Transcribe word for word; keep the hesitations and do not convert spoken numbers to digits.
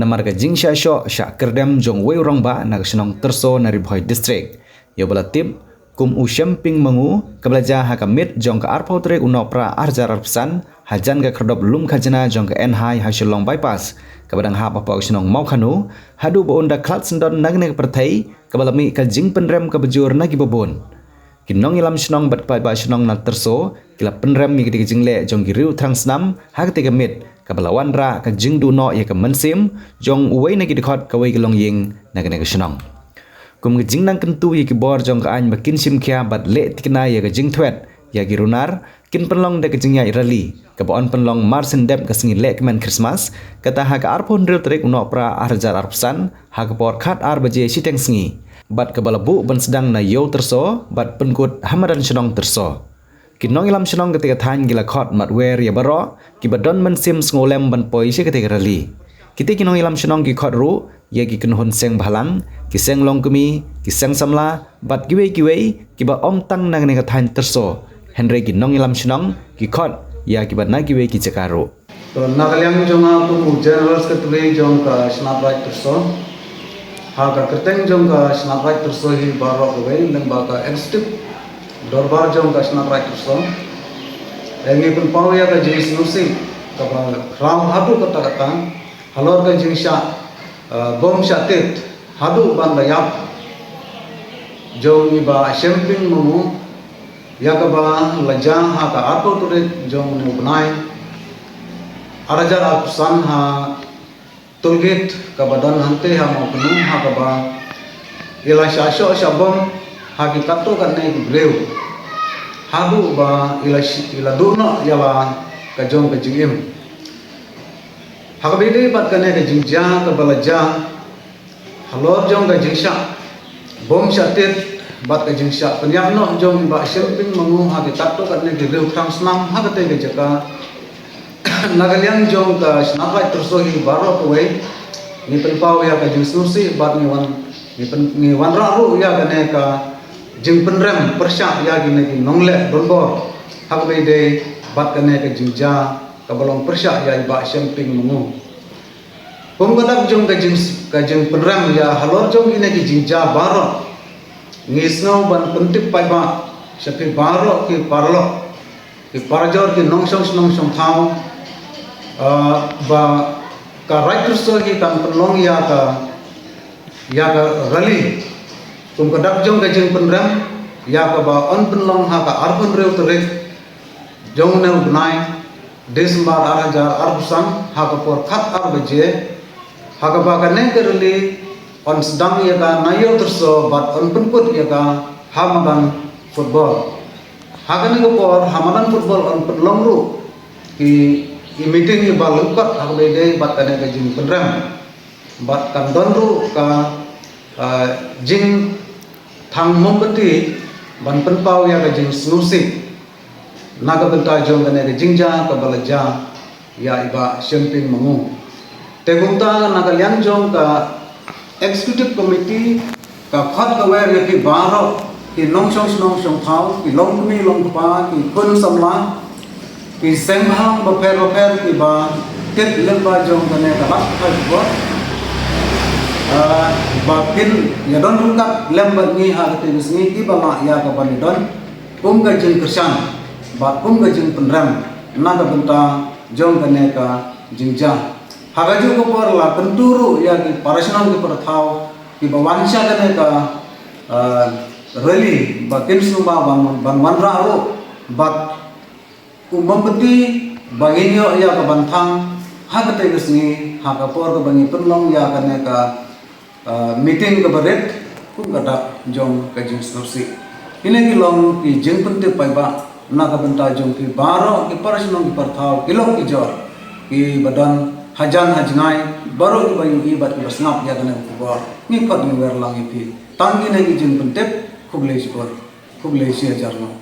namar ka jingshah shoh shah kyrdem jong uwei u rangbah na ka shnong Tyrso na Ri Bhoi District, ïa uba la tip kum u Shemping Mangu, kaba la jia ha ka miet jong ka arphew tarik u Nohprah ar hajar arphew san, hajan ka khyrdop lum khajna jong ka N H I ha Shillong Bypass, kaba dang hap hapoh ka shnong Mawkhanu, haduh ba un da khlad syndon na kane ka pyrthei, kaba la mih ka jingpynrem kaba jur na kiba bun. Ki nongïalam shnong bad paidbah shnong na Tyrso ki la pynrem ïa katei ka jingleh jong ki riew thrang snam ha katei ka miet, kaba la wanrah ka jingduh noh ïa ka mynsiem jong uwei na ki dkhot kawei ka longïing na kane ka shnong. Kum ka jingnang kyntu ïa ki bor jong ka aiñ ba kin shim khia bad leh thikna ïa ka jingthwet ïa ki runar, kin pynlong da ka jingïaid rally, kaba yn pynlong mar shen dep ka sngi lehkmen Christmas, kata ha ka arphew hynriew tarik u Nohprah ar hajar arphew san, ha ka por khat ar baje shiteng sngi, bad kaba la buh ban sdang na Ïew Tyrso bad pynkut ha madan shnong Tyrso. Ki nongïalam shnong katei ka thaiñ ki la khot matwer ïa baroh kiba don mynsiem sngewlem ban poi sha katei ka rally. Kitei ki nongïalam shnong ki khot ruh ïa ki kynhun seng bhalang, ki seng longkmie, ki seng samla, bad kiwei kiwei kiba ym tang na kane ka thaiñ Tyrso, hynrei ki nongïalam shnong ki khot ïa kiba na kiwei ki jaka ruh. To, na ka liang jong nga kum u General Secretary jong ka Shnat Raij Tyrso, ha ka kyrteng jong ka Shnat Raij Tyrso hi baroh kawei, lyngba ka Executive Dorbar jong ka Shnat Raij Tyrso, eh, ngi pynpaw ïa ka jingsngewsih kaba khraw haduh katta katta halor ka jingshah, eh, bom shah tied haduh ban da ïap jong i Bah Shemping Mangu, ïa kaba la jia ha ka arphew tarik jong une u bnai, ar hajar arphew san, ha toll gate kaba don hangtei ha Mawkhanu, ha kaba i la shah shoh shah bom ha ki katto katne ki briew, haduh ba i la shi-, i la duh noh ïa la ka jong ka jingim. Ha kaba ïadei bad kane ka jingjia kaba la jia halor jong ka jingshah bom shah tied bad ka jingshah pynïap noh jong i Bah Shemping Mangu ha ki katto katne ki riew thrang snam ha katei ka jaka, na ka liang jong ka Shnat Raij Tyrso hi baroh kawei, ngi pynpaw ïa ka jingsngewsih bad ngi wan, ngi pyn-, ngi wanrah ruh ïa kane ka jingpynrem pyrshah ïa kine ki nongleh donbor ha kaba ïadei bad kane ka jingjia kaba long pyrshah ïa i Bah Shemping Mangu. Kum ka dak jong ka jing, ka jingpynrem ïa halor jong kine ki jingjia baroh, ngi sngew ban pyntip paidbah sha phi baroh ki paralok, ki parajor, ki nongshong shnong shong thaw, ah, ba ka Raij Tyrso hi kan pynlong ïa ka, ïa ka rally kum ka dak jong ka jingpynrem, ïa kaba yn pynlong ha ka arphew hynriew tarik jong une u bnai December ar hajar arphew san, ha ka por khat ar baje, ha kaba kane ka rally yn sdang ïa ka na Ïew Tyrso bad yn pynkut ïa ka ha madan football. Ha kane ka por ha madan football yn pynlong ruh ki, ki meeting kiba lyngkot ha kaba ïadei bad kane ka jingpynrem. Bad kan don ruh ka, ah, jingthang mombati ban pynpaw ïa ka jingsngewsih na ka bynta jong kane ka jingjia kaba la jia ïa i Bah Shemping Mangu. Te kumta na ka liang jong ka Executive Committee ka khot ka wer ïa phi baroh ki nongshong shnong shong thaw, ki longkmie longkpa, ki khun samla, ki seng bhalang bapher bapher kiba tip lyngba jong kane ka lad khubor, ah, ba kin ïa don ryngkat lem bad ngi ha katei ka sngi, kiba lah ïa ka ban ïa don kum ka jingkyrshan bad kum ka jingpynrem na ka bynta jong kane ka jingjia. Ha kajuh ka por la kyntu ruh ïa ki para shnong ki para thaw kiba wan sha kane ka, ah, rally ba kin sngewbha ban, ban wanrah ruh bad u mombati ba ngin ïoh ïa ka ban thang ha katei ka sngi ha ka por kaba ngi pynlong ïa kane ka, ah, meeting kaba rit kum ka dak jong ka jingsngewsih. Kine ki long ki jingpyntip paidbah na ka bynta jong phi baroh ki para shnong ki para thaw, ki lok ki jor, kiba don hajan hajngai, baroh kiba ïohi bad kiba sngap ïa kane ka khubor. Ngi khot ngi wer lang ïa phi. Tang kine ki jingpyntip, khublei shibun. Khublei shi hajar nguh.